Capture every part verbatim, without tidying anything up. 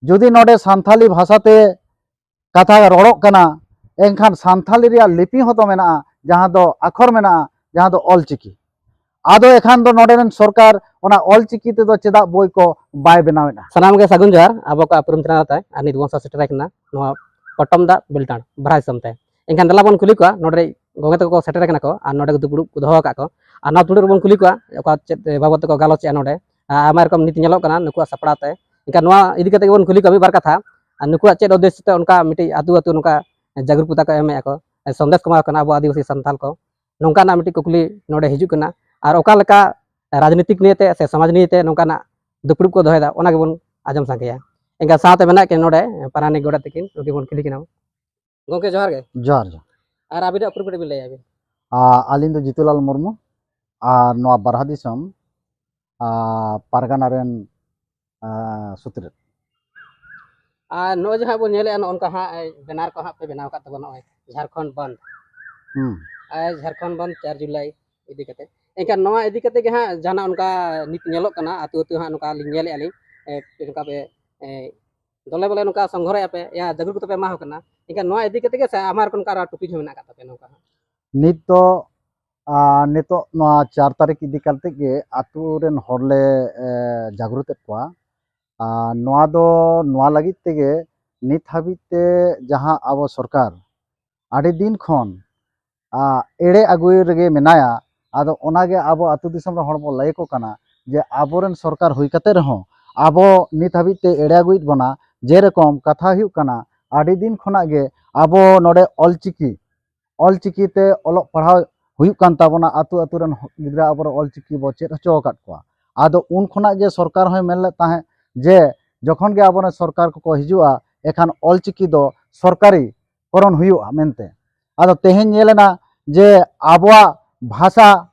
ᱡᱩᱫᱤ ᱱᱚᱰᱮ ᱥᱟᱱᱛᱷᱟᱞᱤ ᱵᱷᱟᱥᱟᱛᱮ ᱠᱟᱛᱷᱟ ᱨᱚᱲᱚᱜ ᱠᱟᱱᱟ, ᱮᱱᱠᱷᱟᱱ ᱥᱟᱱᱛᱷᱟᱞᱤ ᱨᱮᱭᱟᱜ ᱞᱤᱯᱤ ᱦᱚᱸᱛᱚ ᱢᱮᱱᱟᱜᱼᱟ, ᱡᱟᱦᱟᱸ ᱫᱚ ᱟᱠᱷᱚᱨ ᱢᱮᱱᱟᱜᱼᱟ, ᱡᱟᱦᱟᱸ ᱫᱚ ᱚᱞᱪᱤᱠᱤ᱾ ᱟᱫᱚ ᱮᱠᱷᱟᱱ ᱫᱚ ᱱᱚᱰᱮ ᱨᱮᱱ ᱥᱚᱨᱠᱟᱨ ᱚᱱᱟ ᱚᱞᱪᱤᱠᱤ ᱛᱮᱫᱚ ᱪᱮᱫᱟᱜ ᱵᱳᱭ ᱠᱚ ᱵᱟᱭ ᱵᱮᱱᱟᱣᱮᱫᱼᱟ? ᱥᱟᱱᱟᱢ ᱜᱮ ᱥᱟᱹᱜᱩᱱ ᱡᱚᱦᱟᱨ᱾ ᱟᱵᱚ ᱠᱚ ᱩᱯᱨᱩᱢ ᱪᱮᱱᱮᱞ ᱛᱮ ᱟᱨ ᱱᱤᱛ ᱵᱚᱱ ᱥᱮᱴᱮᱨ ᱟᱠᱟᱱᱟ ᱱᱚᱣᱟ ᱯᱚᱴᱚᱢ ᱫᱟᱜ ᱵᱤᱞᱴᱟᱬ ᱵᱷᱟᱨᱟ ᱫᱤᱥᱚᱢ ᱛᱮ᱾ ᱮᱱᱠᱷᱟᱱ ᱫᱮᱞᱟ ᱵᱚᱱ ᱠᱩᱞᱤ ᱠᱚᱣᱟ, ᱱᱚᱰᱮ ᱜᱚᱢᱠᱮ ᱛᱟᱠᱚ ᱠᱚ ᱥᱮᱴᱮᱨ ᱟᱠᱟᱱᱟ ᱠᱚ ᱟᱨ ᱱᱚᱰᱮ ᱠᱚ ᱫᱩᱯᱲᱩᱵ ᱠᱚ ᱫᱚᱦᱚ ᱟᱠᱟᱫ ᱠᱚ, ᱟᱨ ᱱᱚᱣᱟ ᱫᱩᱯᱲᱩᱵ ᱨᱮᱵᱚᱱ ᱠᱩᱞᱤ ᱠᱚᱣᱟ ᱚᱠᱟ ᱪᱮᱫ ᱵᱟᱵᱚᱫ ᱛᱮᱠᱚ ᱜᱟᱞᱚᱪᱮᱫᱼᱟ ᱱᱚᱰᱮ᱾ ᱟᱨ ᱟᱭᱢᱟ ᱨᱚᱠᱚᱢ ᱱᱤᱛ ᱧᱮᱞᱚᱜ ᱠᱟᱱᱟ ᱱᱩᱠᱩᱣᱟᱜ ᱥᱟᱯᱲᱟᱣ ᱛᱮ᱾ ᱮᱱᱠᱷᱟᱱ ᱱᱚᱣᱟ ᱤᱫᱤ ᱠᱟᱛᱮ ᱜᱮᱵᱚᱱ ᱠᱩᱞᱤ ᱠᱚᱣᱟ ᱢᱤᱫ ᱵᱟᱨ ᱠᱟᱛᱷᱟ, ᱟᱨ ᱱᱩᱠᱩᱣᱟᱜ ᱪᱮᱫ ᱩᱫᱽᱫᱮᱥᱥᱚ ᱛᱮ ᱚᱱᱠᱟ ᱢᱤᱫᱴᱤᱡ ᱟᱹᱛᱩ ᱟᱹᱛᱩ ᱱᱚᱝᱠᱟ ᱡᱟᱜᱽᱨᱩᱠᱚᱛᱟ ᱠᱚ ᱮᱢᱮᱫᱼᱟ ᱠᱚ, ᱥᱚᱱᱫᱮᱥ ᱠᱚ ᱮᱢᱟ ᱠᱚ ᱠᱟᱱᱟ ᱟᱵᱚ ᱟᱹᱫᱤᱵᱟᱹᱥᱤ ᱥᱟᱱᱛᱟᱞ ᱠᱚ, ᱱᱚᱝᱠᱟᱱᱟᱜ ᱢᱤᱫᱴᱤᱡ ᱠᱩᱠᱞᱤ ᱱᱚᱰᱮ ᱦᱤᱡᱩᱜ ᱠᱟᱱᱟ᱾ ᱟᱨ ᱚᱠᱟ ᱞᱮᱠᱟ ᱨᱟᱡᱽᱱᱤᱛᱤᱠ ᱱᱤᱭᱮᱛᱮ ᱥᱮ ᱥᱚᱢᱟᱡᱽ ᱱᱤᱭᱮᱛᱮ ᱱᱚᱝᱠᱟᱱᱟᱜ ᱫᱩᱯᱲᱩᱵ ᱠᱚ ᱫᱚᱦᱚᱭᱮᱫᱟ, ᱚᱱᱟ ᱜᱮᱵᱚᱱ ᱟᱸᱡᱚᱢ ᱥᱟᱸᱜᱮᱭᱟ᱾ ᱮᱱᱠᱷᱟᱱ ᱥᱟᱶᱛᱮ ᱢᱮᱱᱟᱜ ᱠᱤᱱ ᱱᱚᱰᱮ ᱯᱟᱨᱟᱱᱤᱠ ᱜᱚᱰᱮᱛ ᱛᱟᱹᱠᱤᱱ, ᱱᱩᱠᱤᱱ ᱵᱚᱱ ᱠᱩᱞᱤ ᱠᱤᱱᱟ᱾ ᱜᱚᱢᱠᱮ ᱡᱚᱦᱟᱨ ᱜᱮ᱾ ᱡᱚᱦᱟᱨ, ᱡᱚᱦᱟᱨ᱾ ᱟᱨ ᱟᱹᱵᱤᱱᱟᱜ ᱩᱯᱨᱩᱢ ᱠᱟᱹᱴᱤᱡ ᱵᱤᱱ ᱞᱟᱹᱭᱟ ᱵᱤᱱ? ᱟ, ᱟᱹᱞᱤᱧ ᱫᱚ ᱡᱤᱛᱩᱞᱟᱞ ᱢᱩᱨᱢᱩ, ᱟᱨ ᱱᱚᱣᱟ ᱵᱟᱨᱦᱟ ᱫᱤᱥᱚᱢ, ᱟ, ᱯᱟᱨᱜᱟᱱᱟ ᱨᱮᱱ, ᱟ, ᱥᱩᱛᱨᱮᱫ᱾ ᱟᱨ ᱱᱚᱜᱼᱚᱭ ᱡᱟᱦᱟᱸ ᱵᱚᱱ ᱧᱮᱞᱮᱫᱼᱟ, ᱱᱚᱜᱼᱚ ᱱᱚᱝᱠᱟ ᱦᱟᱸᱜ ᱵᱮᱱᱟᱨ ᱠᱚ ᱦᱟᱸᱜ ᱯᱮ ᱵᱮᱱᱟᱣ ᱟᱠᱟᱫ ᱛᱟᱵᱚᱱᱟ, ᱱᱚᱜᱼᱚᱭ ᱡᱷᱟᱲᱠᱷᱚᱸᱰ ᱵᱚᱱᱫ᱾ ᱦᱩᱸ᱾ ᱟᱨ ᱡᱷᱟᱲᱠᱷᱚᱸᱰ ᱵᱚᱱᱫ ᱪᱟᱨ ᱡᱩᱞᱟᱭ ᱤᱫᱤ ᱠᱟᱛᱮ᱾ ᱮᱱᱠᱷᱟᱱ ᱱᱚᱣᱟ ᱤᱫᱤ ᱠᱟᱛᱮ ᱜᱮ ᱦᱟᱸᱜ ᱡᱟᱦᱟᱱᱟᱜ ᱚᱱᱠᱟ ᱱᱤᱛ ᱧᱮᱞᱚᱜ ᱠᱟᱱᱟ, ᱟᱹᱛᱩ ᱟᱹᱛᱩ ᱦᱟᱸᱜ ᱱᱚᱝᱠᱟ ᱞᱤᱧ ᱧᱮᱞᱮᱫᱼᱟ ᱞᱤᱧ, ᱮ, ᱱᱚᱝᱠᱟ ᱯᱮ, ᱮ, ᱫᱚᱞᱮ ᱵᱚᱞᱮ ᱱᱚᱝᱠᱟ ᱥᱚᱝᱜᱷᱚᱨᱮᱫᱼᱟ ᱯᱮ, ᱭᱟ ᱡᱟᱜᱽᱨᱩᱠ ᱠᱟᱛᱮ ᱯᱮ ᱮᱢᱟ ᱠᱚ ᱠᱟᱱᱟ᱾ ᱮᱱᱠᱷᱟᱱ ᱱᱚᱣᱟ ᱤᱫᱤ ᱠᱟᱛᱮ ᱜᱮ ᱥᱮ ᱟᱢᱟᱨ ᱠᱚ ᱱᱚᱝᱠᱟ ᱟᱨᱚ ᱴᱚᱯᱤᱠ ᱦᱚᱸ ᱢᱮᱱᱟᱜ ᱟᱠᱟᱫ ᱛᱟᱯᱮᱭᱟ ᱱᱚᱝᱠᱟ ᱦᱟᱸᱜ? ᱱᱤᱛ ᱫᱚ, ᱟ, ᱱᱤᱛᱚᱜ ᱱᱚᱣᱟ ᱪᱟᱨ ᱛᱟᱹᱨᱤᱠᱷ ᱤᱫᱤ ᱠᱟᱛᱮ ᱜᱮ ᱟᱹᱛᱩ ᱨᱮᱱ ᱦᱚᱲ ᱞᱮ, ᱮ, ᱡᱟᱜᱽᱨᱩᱛᱮᱫ ᱠᱚᱣᱟ᱾ ᱟᱨ ᱱᱚᱣᱟ ᱫᱚ ᱱᱚᱣᱟ ᱞᱟᱹᱜᱤᱫ ᱛᱮᱜᱮ, ᱱᱤᱛ ᱦᱟᱹᱵᱤᱡ ᱛᱮ ᱡᱟᱦᱟᱸ ᱟᱵᱚ ᱥᱚᱨᱠᱟᱨ ᱟᱹᱰᱤ ᱫᱤᱱ ᱠᱷᱚᱱ, ᱟ, ᱮᱲᱮ ᱟᱹᱜᱩᱭ ᱨᱮᱜᱮ ᱢᱮᱱᱟᱭᱟ, ᱟᱫᱚ ᱚᱱᱟᱜᱮ ᱟᱵᱚ ᱟᱹᱛᱩ ᱫᱤᱥᱚᱢ ᱨᱮᱱ ᱦᱚᱲ ᱵᱚ ᱞᱟᱹᱭ ᱟᱠᱚ ᱠᱟᱱᱟ ᱡᱮ ᱟᱵᱚᱨᱮᱱ ᱥᱚᱨᱠᱟᱨ ᱦᱩᱭ ᱠᱟᱛᱮ ᱨᱮᱦᱚᱸ ᱟᱵᱚ ᱱᱤᱛ ᱦᱟᱹᱵᱤᱡ ᱛᱮ ᱮᱲᱮ ᱟᱹᱜᱩᱭᱮᱫ ᱵᱚᱱᱟ᱾ ᱡᱮᱨᱚᱠᱚᱢ ᱠᱟᱛᱷᱟ ᱦᱩᱭᱩᱜ ᱠᱟᱱᱟ, ᱟᱹᱰᱤ ᱫᱤᱱ ᱠᱷᱚᱱᱟᱜ ᱜᱮ ᱟᱵᱚ ᱱᱚᱰᱮ ᱚᱞᱪᱤᱠᱤ, ᱚᱞᱪᱤᱠᱤ ᱛᱮ ᱚᱞᱚᱜ ᱯᱟᱲᱦᱟᱣ ᱦᱩᱭᱩᱜ ᱠᱟᱱ ᱛᱟᱵᱚᱱᱟ, ᱟᱹᱛᱩ ᱟᱹᱛᱩ ᱨᱮᱱ ᱜᱤᱫᱽᱨᱟᱹ ᱟᱵᱚᱨᱮᱱ ᱚᱞᱪᱤᱠᱤ ᱵᱚ ᱪᱮᱫ ᱦᱚᱪᱚ ᱟᱠᱟᱫ ᱠᱚᱣᱟ᱾ ᱟᱫᱚ ᱩᱱ ᱠᱷᱚᱱᱟᱜ ᱜᱮ ᱥᱚᱨᱠᱟᱨ ᱦᱚᱸᱭ ᱢᱮᱱ ᱞᱮᱫ ᱛᱟᱦᱮᱸᱫ ᱡᱮ ᱡᱚᱠᱷᱚᱱ ᱜᱮ ᱟᱵᱚᱨᱮᱱ ᱥᱚᱨᱠᱟᱨ ᱠᱚᱠᱚ ᱦᱤᱡᱩᱜᱼᱟ, ᱮᱠᱷᱟᱱ ᱚᱞᱪᱤᱠᱤ ᱫᱚ ᱥᱚᱨᱠᱟᱨᱤ ᱠᱚᱨᱚᱱ ᱦᱩᱭᱩᱜᱼᱟ ᱢᱮᱱᱛᱮ᱾ ᱟᱫᱚ ᱛᱮᱦᱮᱧ ᱧᱮᱞ ᱮᱱᱟ ᱡᱮ ᱟᱵᱚᱣᱟᱜ ᱵᱷᱟᱥᱟ,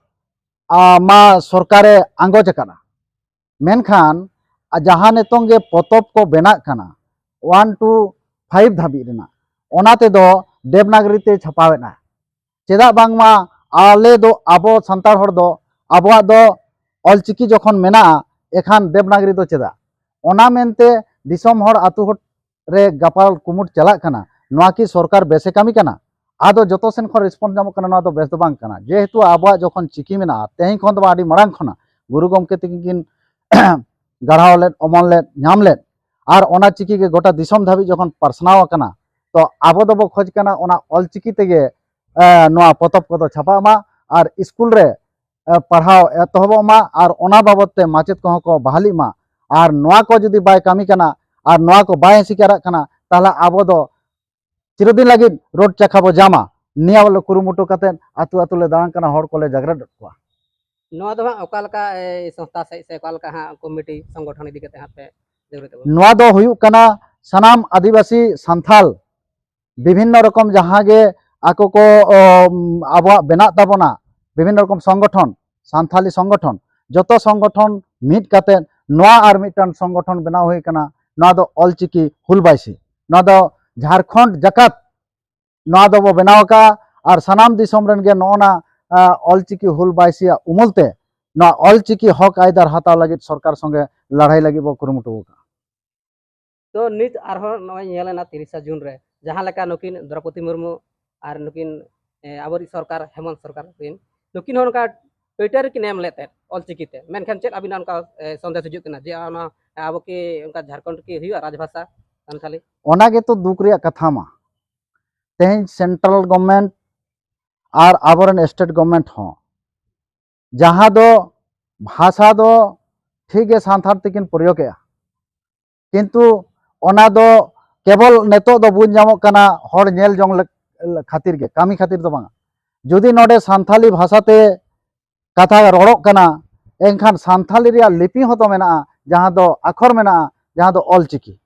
ᱟ, ᱢᱟ ᱥᱚᱨᱠᱟᱨᱮ ᱟᱸᱜᱚᱪ ᱟᱠᱟᱫᱼᱟ, ᱢᱮᱱᱠᱷᱟᱱ ᱟ, ᱡᱟᱦᱟᱸ ᱱᱤᱛᱚᱝ ᱜᱮ ᱯᱚᱛᱚᱵ ᱠᱚ ᱵᱮᱱᱟᱜ ᱠᱟᱱᱟ one to five ᱫᱷᱟᱹᱵᱤᱡ ᱨᱮᱱᱟᱜ, ᱚᱱᱟ ᱛᱮᱫᱚ ᱫᱮᱵᱽᱱᱟᱜᱚᱨᱤ ᱛᱮ ᱪᱷᱟᱯᱟᱣᱮᱫᱼᱟ᱾ ᱪᱮᱫᱟᱜ ᱵᱟᱝᱢᱟ ᱟᱞᱮ ᱫᱚ, ᱟᱵᱚ ᱥᱟᱱᱛᱟᱲ ᱦᱚᱲ ᱫᱚ, ᱟᱵᱚᱣᱟᱜ ᱫᱚ ᱚᱞᱪᱤᱠᱤ ᱡᱚᱠᱷᱚᱱ ᱢᱮᱱᱟᱜᱼᱟ, ᱮᱠᱷᱟᱱ ᱫᱮᱵᱽᱱᱟᱜᱚᱨᱤ ᱫᱚ ᱪᱮᱫᱟᱜ? ᱚᱱᱟ ᱢᱮᱱᱛᱮ ᱫᱤᱥᱚᱢ ᱦᱚᱲ, ᱟᱹᱛᱩ ᱦᱚᱲ ᱨᱮ ᱜᱟᱯᱟᱞ ᱠᱩᱢᱩᱴ ᱪᱟᱞᱟᱜ ᱠᱟᱱᱟ, ᱱᱚᱣᱟ ᱠᱤ ᱥᱚᱨᱠᱟᱨ ᱵᱮᱥᱮ ᱠᱟᱹᱢᱤ ᱠᱟᱱᱟ? ᱟᱫᱚ ᱡᱚᱛᱚ ᱥᱮᱱ ᱠᱷᱚᱱ ᱨᱮᱥᱯᱚᱱᱥ ᱧᱟᱢᱚᱜ ᱠᱟᱱᱟ, ᱱᱚᱣᱟ ᱫᱚ ᱵᱮᱥ ᱫᱚ ᱵᱟᱝ ᱠᱟᱱᱟ᱾ ᱡᱮᱦᱮᱛᱩ ᱟᱵᱚᱣᱟᱜ ᱡᱚᱠᱷᱚᱱ ᱪᱤᱠᱤ ᱢᱮᱱᱟᱜᱼᱟ, ᱛᱮᱦᱮᱧ ᱠᱷᱚᱱ ᱫᱚ ᱵᱟᱝ, ᱟᱹᱰᱤ ᱢᱟᱲᱟᱝ ᱠᱷᱚᱱᱟᱜ ᱜᱩᱨᱩ ᱜᱚᱢᱠᱮ ᱛᱤᱠᱤᱱ ᱠᱤᱱ ᱜᱟᱲᱦᱟᱣ ᱞᱮᱫ, ᱚᱢᱚᱱ ᱞᱮᱫ, ᱧᱟᱢ ᱞᱮᱫ, ᱟᱨ ᱚᱱᱟ ᱪᱤᱠᱤ ᱜᱮ ᱜᱚᱴᱟ ᱫᱤᱥᱚᱢ ᱫᱷᱟᱹᱵᱤᱡ ᱡᱚᱠᱷᱚᱱ ᱯᱟᱥᱱᱟᱣ ᱟᱠᱟᱱᱟ, ᱛᱚ ᱟᱵᱚ ᱫᱚᱵᱚ ᱠᱷᱚᱡᱽ ᱠᱟᱱᱟ ᱚᱱᱟ ᱚᱞ ᱪᱤᱠᱤ ᱛᱮᱜᱮ, ᱮ, ᱱᱚᱣᱟ ᱯᱚᱛᱚᱵ ᱠᱚᱫᱚ ᱪᱷᱟᱯᱟᱜ ᱢᱟ ᱟᱨ ᱥᱠᱩᱞ ᱨᱮ, ᱮ, ᱯᱟᱲᱦᱟᱣ ᱮᱛᱚᱦᱚᱵᱚᱜ ᱢᱟ ᱟᱨ ᱚᱱᱟ ᱵᱟᱵᱚᱫ ᱛᱮ ᱢᱟᱪᱮᱫ ᱠᱚᱦᱚᱸ ᱠᱚ ᱵᱟᱦᱟᱞᱤᱜ ᱢᱟ᱾ ᱟᱨ ᱱᱚᱣᱟ ᱠᱚ ᱡᱩᱫᱤ ᱵᱟᱭ ᱠᱟᱹᱢᱤ ᱠᱟᱱᱟ ᱟᱨ ᱱᱚᱣᱟ ᱠᱚ ᱵᱟᱭ ᱥᱤᱠᱟᱨᱟᱜ ᱠᱟᱱᱟ, ᱛᱟᱦᱚᱞᱮ ᱟᱵᱚ ᱫᱚ ᱪᱤᱨᱚᱫᱤᱱ ᱞᱟᱹᱜᱤᱫ ᱨᱳᱰ ᱪᱟᱠᱷᱟ ᱵᱚ ᱡᱟᱢᱟ᱾ ᱱᱤᱭᱟᱹ ᱵᱚᱞᱮ ᱠᱩᱨᱩᱢᱩᱴᱩ ᱠᱟᱛᱮᱫ ᱟᱹᱛᱩ ᱟᱹᱛᱩ ᱞᱮ ᱫᱟᱬᱟᱱ ᱠᱟᱱᱟ, ᱦᱚᱲ ᱠᱚᱞᱮ ᱡᱟᱜᱽᱨᱚᱛ ᱮᱫ ᱠᱚᱣᱟ᱾ ᱱᱚᱣᱟ ᱫᱚ ᱦᱟᱸᱜ ᱚᱠᱟ ᱞᱮᱠᱟ, ᱮ, ᱥᱚᱝᱥᱛᱷᱟ ᱥᱮᱫ ᱥᱮ ᱚᱠᱟ ᱞᱮᱠᱟ ᱦᱟᱸᱜ ᱠᱚᱢᱤᱴᱤ ᱥᱚᱝᱜᱚᱴᱷᱚᱱ ᱤᱫᱤ ᱠᱟᱛᱮ ᱦᱟᱸᱜ ᱯᱮ ᱡᱟᱹᱨᱩᱲ ᱛᱟᱵᱚᱱᱟ? ᱱᱚᱣᱟ ᱫᱚ ᱦᱩᱭᱩᱜ ᱠᱟᱱᱟ ᱥᱟᱱᱟᱢ ᱟᱹᱫᱤᱵᱟᱹᱥᱤ ᱥᱟᱱᱛᱷᱟᱞ ᱵᱤᱵᱷᱤᱱᱱᱚ ᱨᱚᱠᱚᱢ ᱡᱟᱦᱟᱸ ᱜᱮ ᱟᱠᱚ ᱠᱚ, ᱚ, ᱟᱵᱚᱣᱟᱜ ᱵᱮᱱᱟᱜ ᱛᱟᱵᱚᱱᱟ ᱵᱤᱵᱷᱤᱱᱱᱚ ᱨᱚᱠᱚᱢ ᱥᱚᱝᱜᱚᱴᱷᱚᱱ, ᱥᱟᱱᱛᱷᱟᱞᱤ ᱥᱚᱝᱜᱚᱴᱷᱚᱱ, ᱡᱚᱛᱚ ᱥᱚᱝᱜᱚᱴᱷᱚᱱ ᱢᱤᱫ ᱠᱟᱛᱮ ᱱᱚᱣᱟ ᱟᱨ ᱢᱤᱫᱴᱟᱝ ᱥᱚᱝᱜᱚᱴᱷᱚᱱ ᱵᱮᱱᱟᱣ ᱦᱩᱭ ᱠᱟᱱᱟ᱾ ᱱᱚᱣᱟ ᱫᱚ ᱚᱞᱪᱤᱠᱤ ᱦᱩᱞ ᱵᱟᱭᱥᱤ, ᱱᱚᱣᱟ ᱫᱚ ᱡᱷᱟᱲᱠᱷᱚᱸᱰ ᱡᱟᱠᱟᱛ ᱱᱚᱣᱟ ᱫᱚᱵᱚ ᱵᱮᱱᱟᱣ ᱟᱠᱟᱫᱼᱟ᱾ ᱟᱨ ᱥᱟᱱᱟᱢ ᱫᱤᱥᱚᱢ ᱨᱮᱱ ᱜᱮ ᱱᱚᱜᱼᱚ ᱱᱟ, ᱟ, ᱚᱞᱪᱤᱠᱤ ᱦᱩᱞ ᱵᱟᱭᱥᱤᱭᱟᱜ ᱩᱢᱩᱞ ᱛᱮ ᱱᱚᱣᱟ ᱚᱞᱪᱤᱠᱤ ᱦᱚᱠ ᱟᱭᱫᱟᱨ ᱦᱟᱛᱟᱣ ᱞᱟᱹᱜᱤᱫ ᱥᱚᱨᱠᱟᱨ ᱥᱚᱸᱜᱮ ᱞᱟᱹᱲᱦᱟᱹᱭ ᱞᱟᱹᱜᱤᱫ ᱵᱚ ᱠᱩᱨᱩᱢᱩᱴᱩ ᱟᱠᱟᱫᱼᱟ᱾ ᱛᱚ ᱱᱤᱛ ᱟᱨᱦᱚᱸ ᱱᱚᱜᱼᱚᱭ ᱧᱮᱞ ᱮᱱᱟ ᱛᱤᱨᱤᱥᱟ ᱡᱩᱱ ᱨᱮ ᱡᱟᱦᱟᱸ ᱞᱮᱠᱟ ᱱᱩᱠᱤᱱ ᱫᱨᱚᱯᱚᱫᱤ ᱢᱩᱨᱢᱩ ᱟᱨ ᱱᱩᱠᱤᱱ, ᱮ, ᱟᱵᱚᱨᱤᱡ ᱥᱚᱨᱠᱟᱨ ᱦᱮᱢᱚᱱᱛ ᱥᱚᱨᱠᱟᱨ ᱠᱤᱱ, ᱱᱩᱠᱤᱱ ᱦᱚᱸ ᱱᱚᱝᱠᱟ ᱴᱩᱭᱴᱟᱨ ᱨᱮᱠᱤᱱ ᱮᱢ ᱞᱮᱫ ᱛᱟᱦᱮᱸᱫ ᱚᱞᱪᱤᱠᱤ ᱛᱮ, ᱢᱮᱱᱠᱷᱟᱱ ᱪᱮᱫ ᱟᱹᱵᱤᱱᱟᱜ ᱚᱱᱠᱟ, ᱮ, ᱥᱚᱱᱫᱮᱥ ᱦᱤᱡᱩᱜ ᱠᱟᱱᱟ ᱡᱮ ᱚᱱᱟ ᱟᱵᱚ ᱠᱤ ᱚᱱᱠᱟ ᱡᱷᱟᱲᱠᱷᱚᱸᱰ ᱨᱮᱠᱤ ᱦᱩᱭᱩᱜᱼᱟ ᱨᱟᱡᱽᱵᱷᱟᱥᱟ ᱥᱟᱱᱛᱷᱟᱞᱤ? ᱚᱱᱟ ᱜᱮᱛᱚ ᱫᱩᱠ ᱨᱮᱭᱟᱜ ᱠᱟᱛᱷᱟ ᱢᱟ᱾ ᱛᱮᱦᱮᱧ ᱥᱮᱱᱴᱨᱟᱞ ᱜᱚᱵᱷᱢᱮᱱᱴ ᱟᱨ ᱟᱵᱚᱨᱮᱱ ᱥᱴᱮᱴ ᱜᱚᱵᱷᱢᱮᱱᱴ ᱦᱚᱸ, ᱡᱟᱦᱟᱸ ᱫᱚ ᱵᱷᱟᱥᱟ ᱫᱚ ᱴᱷᱤᱠ ᱜᱮ ᱥᱟᱱᱛᱷᱟᱲ ᱛᱮᱠᱤᱱ ᱯᱨᱚᱭᱳᱜᱮᱜᱼᱟ, ᱠᱤᱱᱛᱩ ᱚᱱᱟ ᱫᱚ ᱠᱮᱵᱚᱞ ᱱᱤᱛᱚᱜ ᱫᱚ ᱵᱩᱡᱽ ᱧᱟᱢᱚᱜ ᱠᱟᱱᱟ ᱦᱚᱲ ᱧᱮᱞ ᱡᱚᱝ ᱞᱮᱠ-, ᱠᱷᱟᱹᱛᱤᱨ ᱜᱮ, ᱠᱟᱹᱢᱤ ᱠᱷᱟᱹᱛᱤᱨ ᱫᱚ ᱵᱟᱝᱟ᱾ ᱡᱩᱫᱤ ᱱᱚᱰᱮ ᱥᱟᱱᱛᱷᱟᱞᱤ ᱵᱷᱟᱥᱟᱛᱮ ᱠᱟᱛᱷᱟ ᱨᱚᱲᱚᱜ ᱠᱟᱱᱟ, ᱮᱱᱠᱷᱟᱱ ᱥᱟᱱᱛᱷᱟᱞᱤ ᱨᱮᱭᱟᱜ ᱞᱤᱯᱤ ᱦᱚᱸᱛᱚ ᱢᱮᱱᱟᱜᱼᱟ, ᱡᱟᱦᱟᱸ ᱫᱚ ᱟᱠᱷᱚᱨ ᱢᱮᱱᱟᱜᱼᱟ, ᱡᱟᱦᱟᱸ ᱫᱚ ᱚᱞᱪᱤᱠᱤ᱾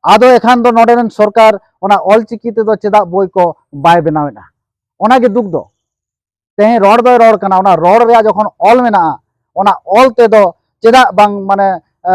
ᱟᱫᱚ ᱮᱠᱷᱟᱱ ᱫᱚ ᱱᱚᱰᱮ ᱨᱮᱱ ᱥᱚᱨᱠᱟᱨ ᱚᱱᱟ ᱚᱞᱪᱤᱠᱤ ᱛᱮᱫᱚ ᱪᱮᱫᱟᱜ ᱵᱳᱭ ᱠᱚ ᱵᱟᱭ ᱵᱮᱱᱟᱣᱮᱫᱼᱟ? ᱚᱱᱟ ᱜᱮ ᱫᱩᱠ ᱫᱚ᱾ ᱛᱮᱦᱮᱧ ᱨᱚᱲ ᱫᱚᱭ ᱨᱚᱲ ᱠᱟᱱᱟ, ᱚᱱᱟ ᱨᱚᱲ ᱨᱮᱭᱟᱜ ᱡᱚᱠᱷᱚᱱ ᱚᱞ ᱢᱮᱱᱟᱜᱼᱟ, ᱚᱱᱟ ᱚᱞ ᱛᱮᱫᱚ ᱪᱮᱫᱟᱜ ᱵᱟᱝ, ᱢᱟᱱᱮ, ᱮ,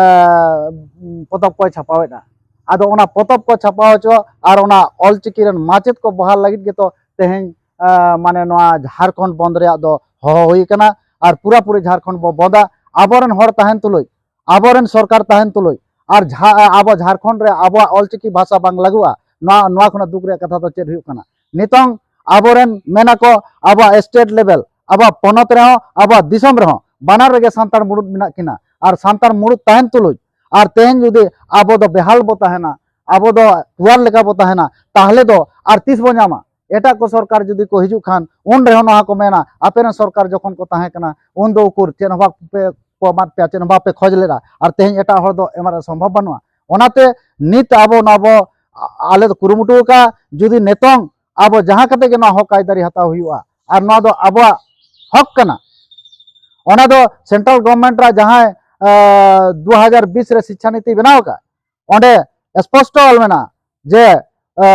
ᱯᱚᱛᱚᱵ ᱠᱚᱭ ᱪᱷᱟᱯᱟᱣᱮᱫᱼᱟ? ᱟᱫᱚ ᱚᱱᱟ ᱯᱚᱛᱚᱵ ᱠᱚ ᱪᱷᱟᱯᱟᱣ ᱦᱚᱪᱚ ᱟᱨ ᱚᱱᱟ ᱚᱞᱪᱤᱠᱤ ᱨᱮᱱ ᱢᱟᱪᱮᱫ ᱠᱚ ᱵᱚᱦᱟᱞ ᱞᱟᱹᱜᱤᱫ ᱜᱮᱛᱚ ᱛᱮᱦᱮᱧ, ᱮ, ᱢᱟᱱᱮ, ᱱᱚᱣᱟ ᱡᱷᱟᱲᱠᱷᱚᱸᱰ ᱵᱚᱱᱫ ᱨᱮᱭᱟᱜ ᱫᱚ ᱦᱚᱦᱚ ᱦᱩᱭ ᱠᱟᱱᱟ᱾ ᱟᱨ ᱯᱩᱨᱟᱹᱯᱩᱨᱤ ᱡᱷᱟᱲᱠᱷᱚᱸᱰ ᱵᱚ ᱵᱚᱱᱫᱟ᱾ ᱟᱵᱚᱨᱮᱱ ᱦᱚᱲ ᱛᱟᱦᱮᱱ ᱛᱩᱞᱩᱡ, ᱟᱵᱚᱨᱮᱱ ᱥᱚᱨᱠᱟᱨ ᱛᱟᱦᱮᱱ ᱛᱩᱞᱩᱡ, ᱟᱨ ᱡᱷᱟ-, ᱟᱵᱚ ᱡᱷᱟᱲᱠᱷᱚᱸᱰ ᱨᱮ ᱟᱵᱚᱣᱟᱜ ᱚᱞᱪᱤᱠᱤ ᱵᱷᱟᱥᱟ ᱵᱟᱝ ᱞᱟᱹᱜᱩᱜᱼᱟ, ᱱᱚᱣᱟ, ᱱᱚᱣᱟ ᱠᱷᱚᱱᱟᱜ ᱫᱩᱠ ᱨᱮᱭᱟᱜ ᱠᱟᱛᱷᱟ ᱫᱚ ᱪᱮᱫ ᱦᱩᱭᱩᱜ ᱠᱟᱱᱟ? ᱱᱤᱛᱚᱝ ᱟᱵᱚᱨᱮᱱ ᱢᱮᱱᱟᱠᱚ ᱟᱵᱚᱣᱟᱜ state level, ᱟᱵᱚᱣᱟᱜ ᱯᱚᱱᱚᱛ ᱨᱮᱦᱚᱸ, ᱟᱵᱚᱣᱟᱜ ᱫᱤᱥᱚᱢ ᱨᱮᱦᱚᱸ ᱵᱟᱱᱟᱨ ᱨᱮᱜᱮ ᱥᱟᱱᱛᱟᱲ ᱢᱩᱲᱩᱫ ᱢᱮᱱᱟᱜ ᱠᱤᱱᱟ᱾ ᱟᱨ ᱥᱟᱱᱛᱟᱲ ᱢᱩᱲᱩᱫ ᱛᱟᱦᱮᱱ ᱛᱩᱞᱩᱡ ᱟᱨ ᱛᱮᱦᱮᱧ ᱡᱩᱫᱤ ᱟᱵᱚ ᱫᱚ ᱵᱮᱦᱟᱞ ᱵᱚ ᱛᱟᱦᱮᱱᱟ, ᱟᱵᱚ ᱫᱚ ᱴᱩᱣᱟᱨ ᱞᱮᱠᱟ ᱵᱚ ᱛᱟᱦᱮᱱᱟ, ᱛᱟᱦᱞᱮ ᱫᱚ ᱟᱨ ᱛᱤᱥ ᱵᱚ ᱧᱟᱢᱟ? ᱮᱴᱟᱜ ᱠᱚ ᱥᱚᱨᱠᱟᱨ ᱡᱩᱫᱤ ᱠᱚ ᱦᱤᱡᱩᱜ ᱠᱷᱟᱱ, ᱩᱱ ᱨᱮᱦᱚᱸ ᱱᱚᱣᱟ ᱠᱚ ᱢᱮᱱᱟ, "ᱟᱯᱮ ᱨᱮᱱ ᱥᱚᱨᱠᱟᱨ ᱡᱚᱠᱷᱚᱱ ᱠᱚ ᱛᱟᱦᱮᱸ ᱠᱟᱱᱟ, ᱩᱱ ᱫᱚ ᱩᱠᱩᱨ ᱪᱮᱫ ᱦᱚᱸ ᱵᱟᱯᱮ ᱠᱚ ᱮᱢᱟᱫ ᱯᱮᱭᱟ, ᱪᱮᱫ ᱦᱚᱸ ᱵᱟᱯᱮ ᱠᱷᱚᱡᱽ ᱞᱮᱫᱟ, ᱟᱨ ᱛᱮᱦᱮᱧ ᱮᱴᱟᱜ ᱦᱚᱲ ᱫᱚ ᱮᱢ ᱨᱮᱭᱟᱜ ᱥᱚᱢᱵᱷᱚᱵ ᱵᱟᱹᱱᱩᱜᱼᱟ?" ᱚᱱᱟᱛᱮ ᱱᱤᱛ ᱟᱵᱚ ᱱᱚᱣᱟ ᱵᱚ, ᱟ-, ᱟᱞᱮ ᱫᱚ ᱠᱩᱨᱩᱢᱩᱴᱩ ᱟᱠᱟᱫᱼᱟ, ᱡᱩᱫᱤ ᱱᱤᱛᱚᱝ ᱟᱵᱚ ᱡᱟᱦᱟᱸ ᱠᱟᱛᱮ ᱜᱮ ᱱᱚᱣᱟ ᱦᱚᱠ ᱟᱹᱭᱫᱟᱹᱨᱤ ᱦᱟᱛᱟᱣ ᱦᱩᱭᱩᱜᱼᱟ, ᱟᱨ ᱱᱚᱣᱟ ᱫᱚ ᱟᱵᱚᱣᱟᱜ ᱦᱚᱠ ᱠᱟᱱᱟ᱾ ᱚᱱᱟ ᱫᱚ central government ᱨᱮ ᱡᱟᱦᱟᱸᱭ, ᱟ, ᱫᱩ ᱦᱟᱡᱟᱨ ᱵᱤᱥ ᱨᱮ ᱥᱤᱪᱪᱷᱟ ᱱᱤᱛᱤ ᱵᱮᱱᱟᱣ ᱟᱠᱟᱫ, ᱚᱸᱰᱮ ᱥᱯᱚᱥᱴᱚ ᱚᱞ ᱢᱮᱱᱟᱜᱼᱟ ᱡᱮ, ᱟ,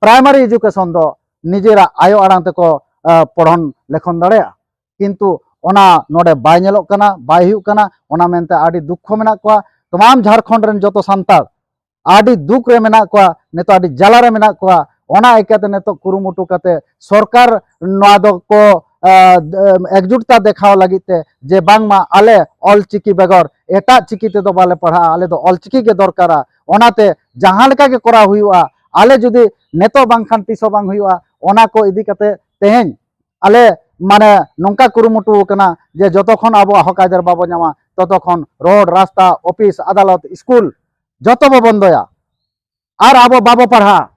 primary education ᱫᱚ ᱱᱤᱡᱮᱨᱟᱜ ᱟᱭᱳ ᱟᱲᱟᱝ ᱛᱮᱠᱚ, ᱟ, ᱯᱚᱲᱦᱚᱱ ᱞᱮᱠᱷᱚᱱ ᱫᱟᱲᱮᱭᱟᱜᱼᱟ᱾ ᱠᱤᱱᱛᱩ ᱚᱱᱟ ᱱᱚᱰᱮ ᱵᱟᱭ ᱧᱮᱞᱚᱜ ᱠᱟᱱᱟ, ᱵᱟᱭ ᱦᱩᱭᱩᱜ ᱠᱟᱱᱟ᱾ ᱚᱱᱟ ᱢᱮᱱᱛᱮ ᱟᱹᱰᱤ ᱫᱩᱠᱠᱷᱚ ᱢᱮᱱᱟᱜ ᱠᱚᱣᱟ᱾ ᱛᱟᱢᱟᱢ ᱡᱷᱟᱲᱠᱷᱚᱸᱰ ᱨᱮᱱ ᱡᱚᱛᱚ ᱥᱟᱱᱛᱟᱲ ᱟᱹᱰᱤ ᱫᱩᱠ ᱨᱮ ᱢᱮᱱᱟᱜ ᱠᱚᱣᱟ, ᱱᱤᱛᱚᱜ ᱟᱹᱰᱤ ᱡᱟᱞᱟ ᱨᱮ ᱢᱮᱱᱟᱜ ᱠᱚᱣᱟ᱾ ᱚᱱᱟ ᱤᱠᱟᱹᱛᱮ ᱱᱤᱛᱚᱜ ᱠᱩᱨᱩᱢᱩᱴᱩ ᱠᱟᱛᱮ ᱥᱚᱨᱠᱟᱨ ᱱᱚᱣᱟ ᱫᱚᱠᱚ, ᱟ, ᱮᱠᱡᱩᱴᱛᱟ ᱫᱮᱠᱷᱟᱣ ᱞᱟᱹᱜᱤᱫ ᱛᱮ ᱡᱮ ᱵᱟᱝᱢᱟ ᱟᱞᱮ ᱚᱞᱪᱤᱠᱤ ᱵᱮᱜᱚᱨ ᱮᱴᱟᱜ ᱪᱤᱠᱤ ᱛᱮᱫᱚ ᱵᱟᱞᱮ ᱯᱟᱲᱦᱟᱜᱼᱟ, ᱟᱞᱮ ᱫᱚ ᱚᱞᱪᱤᱠᱤ ᱜᱮ ᱫᱚᱨᱠᱟᱨᱟ᱾ ᱚᱱᱟᱛᱮ ᱡᱟᱦᱟᱸ ᱞᱮᱠᱟ ᱜᱮ ᱠᱚᱨᱟᱣ ᱦᱩᱭᱩᱜᱼᱟ, ᱟᱞᱮ ᱡᱩᱫᱤ ᱱᱤᱛᱚᱜ ᱵᱟᱝᱠᱷᱟᱱ ᱛᱤᱥ ᱦᱚᱸ ᱵᱟᱝ ᱦᱩᱭᱩᱜᱼᱟ, ᱚᱱᱟ ᱠᱚ ᱤᱫᱤ ᱠᱟᱛᱮ ᱛᱮᱦᱮᱧ ᱟᱞᱮ ᱢᱟᱱᱮ ᱱᱚᱝᱠᱟ ᱠᱩᱨᱩᱢᱩᱴᱩ ᱟᱠᱟᱱᱟ ᱡᱮ ᱡᱚᱛᱚ ᱠᱷᱚᱱ ᱟᱵᱚᱣᱟᱜ ᱦᱚᱠ ᱟᱹᱭᱫᱟᱹᱨ ᱵᱟᱵᱚ ᱧᱟᱢᱟ, ᱛᱚᱛᱚ ᱠᱷᱚᱱ ᱨᱳᱰ, ᱨᱟᱥᱛᱟ, ᱚᱯᱷᱤᱥ, ᱟᱫᱟᱞᱚᱛ, ᱥᱠᱩᱞ ᱡᱚᱛᱚ ᱵᱚ ᱵᱚᱱᱫᱚᱭᱟ ᱟᱨ ᱟᱵᱚ ᱵᱟᱵᱚ ᱯᱟᱲᱦᱟᱜᱼᱟ᱾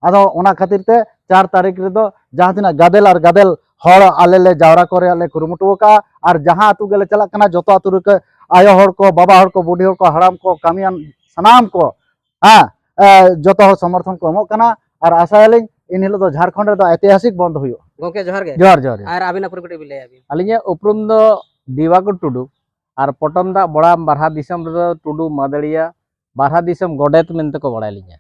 ᱟᱫᱚ ᱚᱱᱟ ᱠᱷᱟᱹᱛᱤᱨ ᱛᱮ ᱪᱟᱨ ᱛᱟᱹᱨᱤᱠᱷ ᱨᱮᱫᱚ ᱡᱟᱦᱟᱸ ᱛᱤᱱᱟᱹᱜ ᱜᱟᱫᱮᱞ ᱟᱨ ᱜᱟᱫᱮᱞ ᱦᱚᱲ ᱟᱞᱮ ᱞᱮ ᱡᱟᱣᱨᱟ ᱠᱚ ᱨᱮᱭᱟᱜ ᱞᱮ ᱠᱩᱨᱩᱢᱩᱴᱩ ᱟᱠᱟᱫᱼᱟ᱾ ᱟᱨ ᱡᱟᱦᱟᱸ ᱟᱹᱛᱩ ᱜᱮᱞᱮ ᱪᱟᱞᱟᱜ ᱠᱟᱱᱟ, ᱡᱚᱛᱚ ᱟᱹᱛᱩ ᱨᱮ ᱟᱭᱳ ᱦᱚᱲ ᱠᱚ, ᱵᱟᱵᱟ ᱦᱚᱲ ᱠᱚ, ᱵᱩᱰᱷᱤ ᱦᱚᱲ ᱠᱚ, ᱦᱟᱲᱟᱢ ᱠᱚ, ᱠᱟᱹᱢᱤᱭᱟᱱ ᱥᱟᱱᱟᱢ ᱠᱚ, ᱦᱮᱸ, ᱮ, ᱡᱚᱛᱚ ᱦᱚᱲ ᱥᱚᱢᱚᱨᱛᱷᱚᱱ ᱠᱚ ᱮᱢᱚᱜ ᱠᱟᱱᱟ᱾ ᱟᱨ ᱟᱥᱟᱭᱟᱞᱤᱧ ᱤᱱ ᱦᱤᱞᱳᱜ ᱫᱚ ᱡᱷᱟᱲᱠᱷᱚᱸᱰ ᱨᱮᱫᱚ ᱮᱛᱤᱦᱟᱥᱤᱠ ᱵᱚᱱᱫ ᱦᱩᱭᱩᱜᱼᱟ᱾ ᱜᱚᱝᱠᱮ, ᱡᱚᱦᱟᱨ ᱜᱮ᱾ ᱡᱚᱦᱟᱨ, ᱡᱚᱦᱟᱨ, ᱡᱚᱦᱟᱨ᱾ ᱟᱨ ᱟᱹᱵᱤᱱᱟᱜ ᱯᱩᱨᱟᱹ ᱠᱟᱹᱴᱤᱡ ᱵᱤᱱ ᱞᱟᱹᱭᱟ ᱵᱤᱱ? ᱟᱹᱞᱤᱧᱟᱜ ᱩᱯᱨᱩᱢ ᱫᱚ ᱫᱤᱵᱟᱠᱚᱨ ᱴᱩᱰᱩ, ᱟᱨ ᱯᱚᱴᱚᱢ ᱫᱟᱜ ᱵᱚᱲᱟᱢ ᱵᱟᱨᱦᱟ ᱫᱤᱥᱚᱢ ᱨᱮᱫᱚ ᱴᱩᱰᱩ ᱢᱟᱹᱫᱟᱹᱲᱤᱭᱟᱹ, ᱵᱟᱨᱦᱟ ᱫᱤᱥᱚᱢ ᱜᱚᱰᱮᱛ ᱢᱮᱱᱛᱮ ᱠᱚ ᱵᱟᱲᱟᱭ ᱞᱤᱧᱟ᱾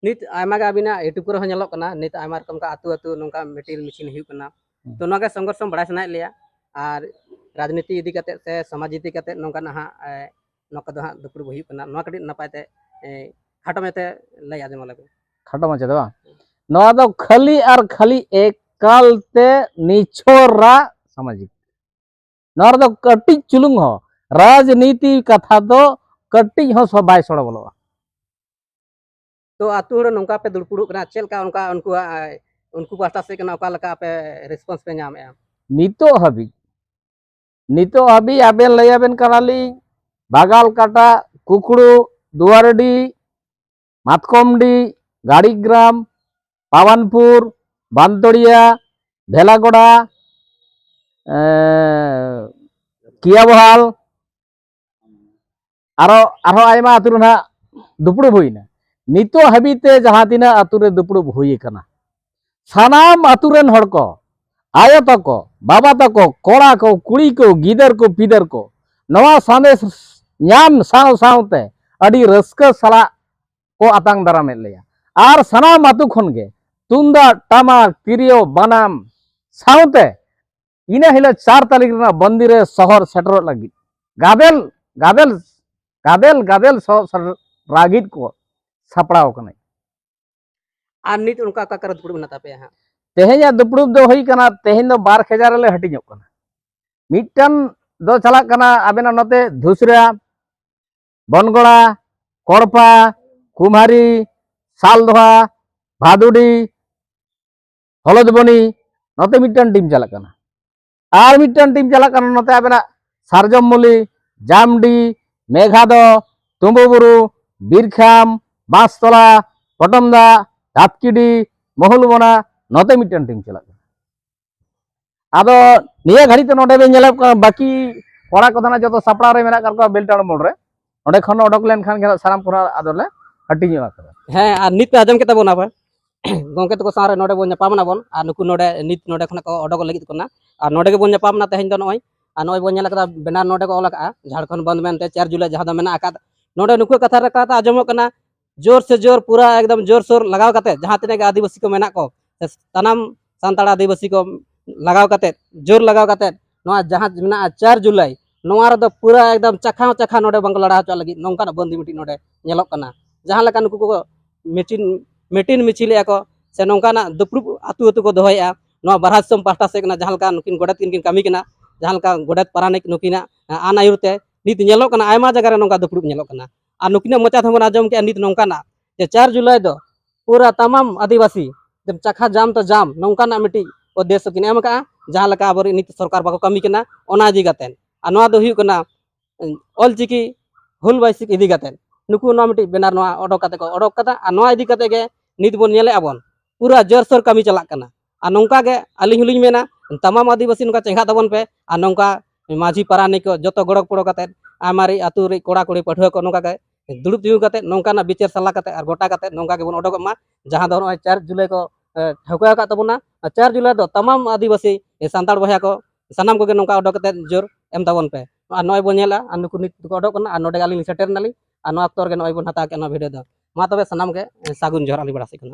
ᱱᱤᱛ ᱟᱭᱢᱟ ᱜᱮ ᱟᱹᱵᱤᱱᱟᱜ YouTube ᱠᱚᱨᱮ ᱦᱚᱸ ᱧᱮᱞᱚᱜ ᱠᱟᱱᱟ, ᱱᱤᱛ ᱟᱭᱢᱟ ᱨᱚᱠᱚᱢ ᱠᱟ ᱟᱹᱛᱩ ᱟᱹᱛᱩ ᱱᱚᱝᱠᱟ ᱢᱤᱴᱤᱝ ᱢᱤᱪᱷᱤᱞ ᱦᱩᱭᱩᱜ ᱠᱟᱱᱟ᱾ ᱦᱩᱸ᱾ ᱛᱚ ᱱᱚᱣᱟ ᱜᱮ ᱥᱚᱝᱜᱷᱚᱨᱥ ᱵᱟᱲᱟᱭ ᱥᱟᱱᱟᱭᱮᱫ ᱞᱮᱭᱟ, ᱟᱨ ᱨᱟᱡᱽᱱᱤᱛᱤ ᱤᱫᱤ ᱠᱟᱛᱮ ᱥᱮ ᱥᱚᱢᱟᱡᱽ ᱤᱫᱤ ᱠᱟᱛᱮ ᱱᱚᱝᱠᱟ ᱱᱟᱦᱟᱜ, ᱮ, ᱱᱚᱣᱟ ᱠᱚᱫᱚ ᱦᱟᱸᱜ ᱫᱩᱯᱲᱩᱵ ᱦᱩᱭᱩᱜ ᱠᱟᱱᱟ, ᱱᱚᱣᱟ ᱠᱟᱹᱴᱤᱡ ᱱᱟᱯᱟᱭ ᱛᱮ, ᱮ, ᱠᱷᱟᱴᱚ ᱢᱟᱪᱷᱟ ᱛᱮ ᱞᱟᱹᱭ ᱟᱸᱡᱚᱢ ᱟᱞᱮ ᱵᱤᱱ᱾ ᱠᱷᱟᱴᱚ ᱢᱟᱪᱷᱟ ᱛᱮ ᱵᱟᱝ? ᱱᱚᱣᱟ ᱫᱚ ᱠᱷᱟᱹᱞᱤ ᱟᱨ ᱠᱷᱟᱹᱞᱤ ᱮᱠᱟᱞ ᱛᱮ ᱱᱤᱪᱷᱚᱨᱟᱜ ᱥᱟᱢᱟᱡᱤᱠ᱾ ᱱᱚᱣᱟ ᱨᱮᱫᱚ ᱠᱟᱹᱴᱤᱡ ᱪᱩᱞᱩᱝ ᱦᱚᱸ ᱨᱟᱡᱽᱱᱤᱛᱤ ᱠᱟᱛᱷᱟ ᱫᱚ ᱠᱟᱹᱴᱤᱡ ᱦᱚᱸ ᱥᱚ-, ᱵᱟᱭ ᱥᱚᱲᱚ ᱵᱚᱞᱚᱜᱼᱟ᱾ ᱛᱚ ᱟᱹᱛᱩ ᱦᱚᱲ ᱱᱚᱝᱠᱟ ᱯᱮ ᱫᱩᱲᱯᱩᱲᱩᱜ ᱠᱟᱱᱟ, ᱪᱮᱫ ᱞᱮᱠᱟ ᱚᱱᱠᱟ ᱩᱱᱠᱩᱣᱟᱜ, ᱩᱱᱠᱩ ᱯᱟᱦᱴᱟ ᱥᱮᱫ ᱠᱷᱚᱱᱟᱜ ᱚᱠᱟ ᱞᱮᱠᱟ ᱟᱯᱮ ᱨᱮᱥᱯᱚᱱᱥ ᱯᱮ ᱧᱟᱢᱮᱫᱼᱟ? ᱱᱤᱛᱚᱜ ᱦᱟᱹᱵᱤᱡ, ᱱᱤᱛᱚᱜ ᱦᱟᱹᱵᱤᱡ ᱟᱵᱮᱱ ᱞᱟᱹᱭ ᱟᱵᱮᱱ ᱠᱟᱱᱟᱞᱤᱧ, ᱵᱟᱜᱟᱞ ᱠᱟᱴᱟ, ᱠᱩᱠᱲᱩ, ᱫᱩᱣᱟᱨᱰᱤ, ᱢᱟᱛᱠᱚᱢᱰᱤ, ᱜᱟᱲᱤᱜᱨᱟᱢ, ᱯᱟᱣᱟᱱᱯᱩᱨ, ᱵᱟᱱᱛᱚᱲᱤᱭᱟ, ᱵᱷᱮᱞᱟᱜᱚᱲᱟ, ᱮᱸ, ᱠᱤᱭᱟᱵᱚᱦᱟᱞ, ᱟᱨᱚ, ᱟᱨᱦᱚᱸ ᱟᱭᱢᱟ ᱟᱹᱛᱩ ᱨᱮ ᱱᱟᱦᱟᱜ ᱫᱩᱯᱲᱩᱵ ᱦᱩᱭᱱᱟ᱾ ᱱᱤᱛᱚᱜ ᱦᱟᱹᱵᱤᱡ ᱛᱮ ᱡᱟᱦᱟᱸ ᱛᱤᱱᱟᱹᱜ ᱟᱹᱛᱩ ᱨᱮ ᱫᱩᱯᱲᱩᱵ ᱦᱩᱭ ᱟᱠᱟᱱᱟ, ᱥᱟᱱᱟᱢ ᱟᱹᱛᱩ ᱨᱮᱱ ᱦᱚᱲ ᱠᱚ, ᱟᱭᱳ ᱛᱟᱠᱚ, ᱵᱟᱵᱟ ᱛᱟᱠᱚ, ᱠᱚᱲᱟ ᱠᱚ, ᱠᱩᱲᱤ ᱠᱚ, ᱜᱤᱫᱟᱹᱨ ᱠᱚ, ᱯᱤᱫᱟᱹᱨ ᱠᱚ, ᱱᱚᱣᱟ ᱥᱟᱸᱫᱮᱥ ᱧᱟᱢ ᱥᱟᱶ ᱥᱟᱶᱛᱮ ᱟᱹᱰᱤ ᱨᱟᱹᱥᱠᱟᱹ ᱥᱟᱞᱟᱜ ᱠᱚ ᱟᱛᱟᱝ ᱫᱟᱨᱟᱢᱮᱫ ᱞᱮᱭᱟ᱾ ᱟᱨ ᱥᱟᱱᱟᱢ ᱟᱹᱛᱩ ᱠᱷᱚᱱ ᱜᱮ ᱛᱩᱢᱫᱟᱜ, ᱴᱟᱢᱟᱠ, ᱛᱤᱨᱭᱳ, ᱵᱟᱱᱟᱢ ᱥᱟᱶᱛᱮ ᱤᱱᱟᱹ ᱦᱤᱞᱳᱜ ᱪᱟᱨ ᱛᱟᱹᱨᱤᱠᱷ ᱨᱮᱱᱟᱜ ᱵᱚᱱᱫᱤ ᱨᱮ ᱥᱚᱦᱚᱨ ᱥᱮᱴᱮᱨᱚᱜ ᱞᱟᱹᱜᱤᱫ ᱜᱟᱫᱮᱞ, ᱜᱟᱫᱮᱞ, ᱜᱟᱫᱮᱞ, ᱜᱟᱫᱮᱞ ᱥᱚᱦᱚᱨ ᱥᱮᱴᱮᱨ ᱞᱟᱹᱜᱤᱫ ᱠᱚ ᱥᱟᱯᱲᱟᱣ ᱠᱟᱱᱟ᱾ ᱟᱨ ᱱᱤᱛ ᱚᱱᱠᱟ ᱚᱠᱟ ᱠᱚᱨᱮ ᱫᱩᱯᱲᱩᱵ ᱢᱮᱱᱟᱜ ᱛᱟᱯᱮᱭᱟ ᱦᱟᱸᱜ? ᱛᱮᱦᱮᱧᱟᱜ ᱫᱩᱯᱲᱩᱵ ᱫᱚ ᱦᱩᱭ ᱠᱟᱱᱟ, ᱛᱮᱦᱮᱧ ᱫᱚ ᱵᱟᱨ ᱠᱷᱮᱡᱟ ᱨᱮᱞᱮ ᱦᱟᱹᱴᱤᱧᱚᱜ ᱠᱟᱱᱟ᱾ ᱢᱤᱫᱴᱟᱝ ᱫᱚ ᱪᱟᱞᱟᱜ ᱠᱟᱱᱟ ᱟᱵᱮᱱᱟᱜ ᱱᱚᱛᱮ ᱫᱷᱩᱥᱨᱟ, ᱵᱚᱱᱜᱚᱲᱟ, ᱠᱚᱲᱯᱟ, ᱠᱩᱢᱦᱟᱨᱤ, ᱥᱟᱞᱫᱚᱦᱟ, ᱵᱷᱟᱫᱩᱰᱤ, ᱦᱚᱞᱚᱫᱵᱚᱱᱤ, ᱱᱚᱛᱮ ᱢᱤᱫᱴᱟᱝ ᱴᱤᱢ ᱪᱟᱞᱟᱜ ᱠᱟᱱᱟ᱾ ᱟᱨ ᱢᱤᱫᱴᱟᱝ ᱴᱤᱢ ᱪᱟᱞᱟᱜ ᱠᱟᱱᱟ ᱱᱚᱛᱮ ᱟᱵᱮᱱᱟᱜ ᱥᱟᱨᱡᱚᱢᱢᱩᱞᱤ, ᱡᱟᱢᱰᱤ, ᱢᱮᱜᱷᱟᱫᱚ, ᱛᱩᱢᱵᱩᱵᱩᱨᱩ, ᱵᱤᱨᱠᱷᱟᱢ, ᱵᱟᱸᱥᱛᱚᱞᱟ, ᱯᱚᱴᱚᱢᱫᱟ, ᱫᱟᱛᱠᱤᱰᱤ, ᱢᱚᱦᱩᱞᱵᱚᱱᱟ, ᱱᱚᱛᱮ ᱢᱤᱫᱴᱟᱝ ᱴᱤᱢ ᱪᱟᱞᱟᱜ ᱠᱟᱱᱟ᱾ ᱟᱫᱚ ᱱᱤᱭᱟᱹ ᱜᱷᱟᱹᱲᱤᱡ ᱛᱮ ᱱᱚᱰᱮ ᱵᱮᱱ ᱧᱮᱞᱮᱫ ᱠᱚᱣᱟ, ᱵᱟᱹᱠᱤ ᱠᱚᱲᱟ ᱠᱚᱫᱚ ᱱᱟᱜ ᱡᱚᱛᱚ ᱥᱟᱯᱲᱟᱣ ᱨᱮ ᱢᱮᱱᱟᱜ ᱟᱠᱟᱫ ᱠᱚᱣᱟ ᱵᱮᱞᱴᱟᱲ ᱢᱳᱲ ᱨᱮ᱾ ᱚᱸᱰᱮ ᱠᱷᱚᱱ ᱚᱰᱚᱠ ᱞᱮᱱᱠᱷᱟᱱ ᱜᱮ ᱱᱟᱜ ᱥᱟᱱᱟᱢ ᱠᱚ ᱱᱟᱜ ᱟᱫᱚᱞᱮ ᱦᱟᱹᱴᱤᱧᱚᱜ ᱠᱟᱫᱟ᱾ ᱦᱮᱸ, ᱟᱨ ᱱᱤᱛ ᱯᱮ ᱟᱸᱡᱚᱢ ᱠᱮᱫ ᱛᱟᱵᱚᱱᱟ ᱯᱮ, ᱜᱚᱢᱠᱮ ᱛᱟᱠᱚ ᱥᱟᱶ ᱨᱮ ᱱᱚᱰᱮ ᱵᱚᱱ ᱧᱟᱯᱟᱢ ᱮᱱᱟ ᱵᱚᱱ, ᱟᱨ ᱱᱩᱠᱩ ᱱᱚᱰᱮ ᱱᱤᱛ ᱱᱚᱰᱮ ᱠᱷᱚᱱᱟᱜ ᱠᱚ ᱚᱰᱚᱠᱚᱜ ᱞᱟᱹᱜᱤᱫ ᱠᱟᱱᱟ᱾ ᱟᱨ ᱱᱚᱰᱮ ᱜᱮᱵᱚᱱ ᱧᱟᱯᱟᱢ ᱮᱱᱟ ᱛᱮᱦᱮᱧ ᱫᱚ᱾ ᱱᱚᱜᱼᱚᱭ, ᱟᱨ ᱱᱚᱜᱼᱚᱭ ᱵᱚᱱ ᱧᱮᱞ ᱠᱟᱫᱟ ᱵᱮᱱᱟᱨ ᱱᱚᱰᱮ ᱠᱚ ᱚᱞ ᱟᱠᱟᱫᱼᱟ, ᱡᱷᱟᱲᱠᱷᱚᱸᱰ ᱵᱚᱱᱫ ᱢᱮᱱᱛᱮ ᱪᱟᱨ ᱡᱩᱞᱟᱭ ᱡᱟᱦᱟᱸ ᱫᱚ ᱢᱮᱱᱟᱜ ᱟᱠᱟᱫ᱾ ᱱᱚᱰᱮ ᱱᱩᱠᱩᱣᱟᱜ ᱠᱟᱛᱷᱟ ᱨᱮ ᱠᱟᱛᱷᱟ ᱟᱸᱡᱚᱢᱚᱜ ᱠᱟᱱᱟ, ᱡᱳᱨ ᱥᱮ ᱡᱳᱨ, ᱯᱩᱨᱟᱹ ᱮᱠᱫᱚᱢ ᱡᱳᱨ ᱥᱳᱨ ᱞᱟᱜᱟᱣ ᱠᱟᱛᱮ ᱡᱟᱦᱟᱸ ᱛᱤᱱᱟᱹᱜ ᱜᱮ ᱟᱹᱫᱤᱵᱟᱹᱥᱤ ᱠᱚ ᱢᱮᱱᱟᱜ ᱠᱚ, ᱥᱮ ᱥᱟᱱᱟᱢ ᱥᱟᱱᱛᱟᱲ ᱟᱹᱫᱤᱵᱟᱹᱥᱤ ᱠᱚ ᱞᱟᱜᱟᱣ ᱠᱟᱛᱮ, ᱡᱳᱨ ᱞᱟᱜᱟᱣ ᱠᱟᱛᱮ, ᱱᱚᱣᱟ ᱡᱟᱦᱟᱸ ᱢᱮᱱᱟᱜᱼᱟ ᱪᱟᱨ ᱡᱩᱞᱟᱭ, ᱱᱚᱣᱟ ᱨᱮᱫᱚ ᱯᱩᱨᱟᱹ ᱮᱠᱫᱚᱢ ᱪᱟᱠᱷᱟ ᱪᱟᱠᱷᱟ ᱱᱚᱰᱮ ᱵᱟᱝ ᱠᱚ ᱞᱟᱲᱟᱣ ᱦᱚᱪᱚᱣᱟᱜ ᱞᱟᱹᱜᱤᱫ ᱱᱚᱝᱠᱟᱱᱟᱜ ᱵᱚᱱᱫᱤ ᱢᱤᱫᱴᱤᱡ ᱱᱚᱰᱮ ᱧᱮᱞᱚᱜ ᱠᱟᱱᱟ᱾ ᱡᱟᱦᱟᱸ ᱞᱮᱠᱟ ᱱᱩᱠᱩ ᱠᱚ ᱢᱤᱴᱤᱱ, ᱢᱤᱴᱤᱱ ᱢᱤᱪᱷᱤᱞᱮᱜᱼᱟ ᱠᱚ, ᱥᱮ ᱱᱚᱝᱠᱟᱱᱟᱜ ᱫᱩᱯᱲᱩᱵ ᱟᱹᱛᱩ ᱟᱹᱛᱩ ᱠᱚ ᱫᱚᱦᱚᱭᱮᱜᱼᱟ, ᱱᱚᱣᱟ ᱵᱟᱨᱦᱟ ᱫᱤᱥᱚᱢ ᱯᱟᱦᱴᱟ ᱥᱮᱫ ᱠᱷᱚᱱᱟᱜ ᱡᱟᱦᱟᱸ ᱞᱮᱠᱟ ᱱᱩᱠᱤᱱ ᱜᱚᱰᱮᱛ ᱠᱤᱱ ᱠᱤᱱ ᱠᱟᱹᱢᱤ ᱠᱟᱱᱟ, ᱡᱟᱦᱟᱸ ᱞᱮᱠᱟ ᱜᱚᱰᱮᱛ ᱯᱟᱨᱟᱱᱤᱠ ᱱᱩᱠᱤᱱᱟᱜ ᱟᱱ ᱟᱹᱭᱩᱨ ᱛᱮ ᱱᱤᱛ ᱧᱮᱞᱚᱜ ᱠᱟᱱᱟ, ᱟᱭᱢᱟ ᱡᱟᱭᱜᱟ ᱨᱮ ᱱᱚᱝᱠᱟ ᱫᱩᱯᱲᱩᱵ ᱧᱮᱞᱚᱜ ᱠᱟᱱᱟ᱾ ᱟᱨ ᱱᱩᱠᱤᱱᱟᱜ ᱢᱚᱪᱟ ᱛᱮᱦᱚᱸ ᱵᱚᱱ ᱟᱸᱡᱚᱢ ᱠᱮᱜᱼᱟ ᱱᱤᱛ ᱱᱚᱝᱠᱟᱱᱟᱜ ᱡᱮ ᱪᱟᱨ ᱡᱩᱞᱟᱭ ᱫᱚ ᱯᱩᱨᱟᱹ ᱛᱟᱢᱟᱢ ᱟᱹᱫᱤᱵᱟᱹᱥᱤ ᱪᱟᱠᱷᱟ ᱡᱟᱢ ᱛᱚ ᱡᱟᱢ ᱱᱚᱝᱠᱟᱱᱟᱜ ᱢᱤᱫᱴᱤᱡ ᱩᱫᱽᱫᱮᱥᱥᱚ ᱠᱤᱱ ᱮᱢ ᱟᱠᱟᱫᱼᱟ, ᱡᱟᱦᱟᱸ ᱞᱮᱠᱟ ᱟᱵᱚᱨᱮᱱ ᱱᱤᱛ ᱥᱚᱨᱠᱟᱨ ᱵᱟᱠᱚ ᱠᱟᱹᱢᱤ ᱠᱟᱱᱟ ᱚᱱᱟ ᱤᱫᱤ ᱠᱟᱛᱮ᱾ ᱟᱨ ᱱᱚᱣᱟ ᱫᱚ ᱦᱩᱭᱩᱜ ᱠᱟᱱᱟ ᱚᱞᱪᱤᱠᱤ ᱦᱩᱞ ᱵᱟᱭᱥᱤᱠ ᱤᱫᱤ ᱠᱟᱛᱮ ᱱᱩᱠᱩ ᱱᱚᱣᱟ ᱢᱤᱫᱴᱤᱡ ᱵᱮᱱᱟᱨ ᱱᱚᱣᱟ ᱚᱰᱚᱠ ᱠᱟᱛᱮ ᱠᱚ ᱚᱰᱚᱠ ᱠᱟᱫᱟ᱾ ᱟᱨ ᱱᱚᱣᱟ ᱤᱫᱤ ᱠᱟᱛᱮ ᱜᱮ ᱱᱤᱛ ᱵᱚᱱ ᱧᱮᱞᱮᱫᱼᱟ ᱵᱚᱱ ᱯᱩᱨᱟᱹ ᱡᱳᱨᱥᱳᱨ ᱠᱟᱹᱢᱤ ᱪᱟᱞᱟᱜ ᱠᱟᱱᱟ᱾ ᱟᱨ ᱱᱚᱝᱠᱟ ᱜᱮ ᱟᱹᱞᱤᱧ ᱦᱚᱸᱞᱤᱧ ᱢᱮᱱᱟ ᱛᱟᱢᱟᱢ ᱟᱹᱫᱤᱵᱟᱹᱥᱤ ᱱᱚᱝᱠᱟ ᱪᱮᱸᱜᱷᱟᱜ ᱛᱟᱵᱚᱱ ᱯᱮ᱾ ᱟᱨ ᱱᱚᱝᱠᱟ ᱢᱟᱹᱡᱷᱤ ᱯᱟᱨᱟᱱᱤᱠ ᱠᱚ ᱡᱚᱛᱚ ᱜᱚᱲᱚ ᱜᱚᱯᱚᱲᱚ ᱠᱟᱛᱮ ᱟᱢᱟᱨᱤ ᱟᱹᱛᱩ ᱨᱤᱡ ᱠᱚᱲᱟ ᱠᱩᱲᱤ ᱯᱟᱹᱴᱷᱩᱣᱟᱹ ᱠᱚ ᱱᱚᱝᱠᱟ ᱜᱮ ᱫᱩᱲᱩᱵ ᱛᱤᱸᱜᱩ ᱠᱟᱛᱮ ᱱᱚᱝᱠᱟᱱᱟᱜ ᱵᱤᱪᱟᱹᱨ ᱥᱟᱞᱟ ᱠᱟᱛᱮ ᱟᱨ ᱜᱚᱴᱟ ᱠᱟᱛᱮ ᱱᱚᱝᱠᱟ ᱜᱮᱵᱚᱱ ᱚᱰᱚᱠᱚᱜ ᱢᱟ, ᱡᱟᱦᱟᱸ ᱫᱚ ᱱᱚᱜᱼᱚᱭ ᱪᱟᱨ ᱡᱩᱞᱟᱭ ᱠᱚ ᱮ, ᱴᱷᱟᱹᱣᱠᱟᱹ ᱟᱠᱟᱫ ᱛᱟᱵᱚᱱᱟ᱾ ᱟᱨ ᱪᱟᱨ ᱡᱩᱞᱟᱭ ᱫᱚ ᱛᱟᱢᱟᱢ ᱟᱹᱫᱤᱵᱟᱹᱥᱤ ᱮ, ᱥᱟᱱᱛᱟᱲ ᱵᱚᱭᱦᱟ ᱠᱚ ᱥᱟᱱᱟᱢ ᱠᱚᱜᱮ ᱱᱚᱝᱠᱟ ᱚᱰᱚᱠ ᱠᱟᱛᱮ ᱡᱳᱨ ᱮᱢ ᱛᱟᱵᱚᱱ ᱯᱮ᱾ ᱟᱨ ᱱᱚᱜᱼᱚᱭ ᱵᱚᱱ ᱧᱮᱞᱟ ᱟᱨ ᱱᱩᱠᱩ ᱱᱤᱛ ᱫᱚᱠᱚ ᱚᱰᱚᱠ ᱠᱟᱱᱟ ᱟᱨ ᱱᱚᱰᱮ ᱜᱮ ᱟᱹᱞᱤᱧ ᱞᱤᱧ ᱥᱮᱴᱮᱨ ᱱᱟᱞᱤᱧ᱾ ᱟᱨ ᱱᱚᱣᱟ ᱚᱠᱛᱚ ᱨᱮᱜᱮ ᱱᱚᱜᱼᱚᱭ ᱵᱚᱱ ᱦᱟᱛᱟᱣ ᱠᱮᱫ ᱱᱚᱣᱟ ᱵᱷᱤᱰᱤᱭᱳ ᱫᱚ᱾ ᱢᱟ ᱛᱚᱵᱮ ᱥᱟᱱᱟᱢ ᱜᱮ ᱮ, ᱥᱟᱹᱜᱩᱱ ᱡᱚᱦᱟᱨ ᱟᱹᱞᱤᱧ ᱯᱟᱦᱴᱟ ᱥᱮᱫ ᱠᱷᱚᱱᱟᱜ᱾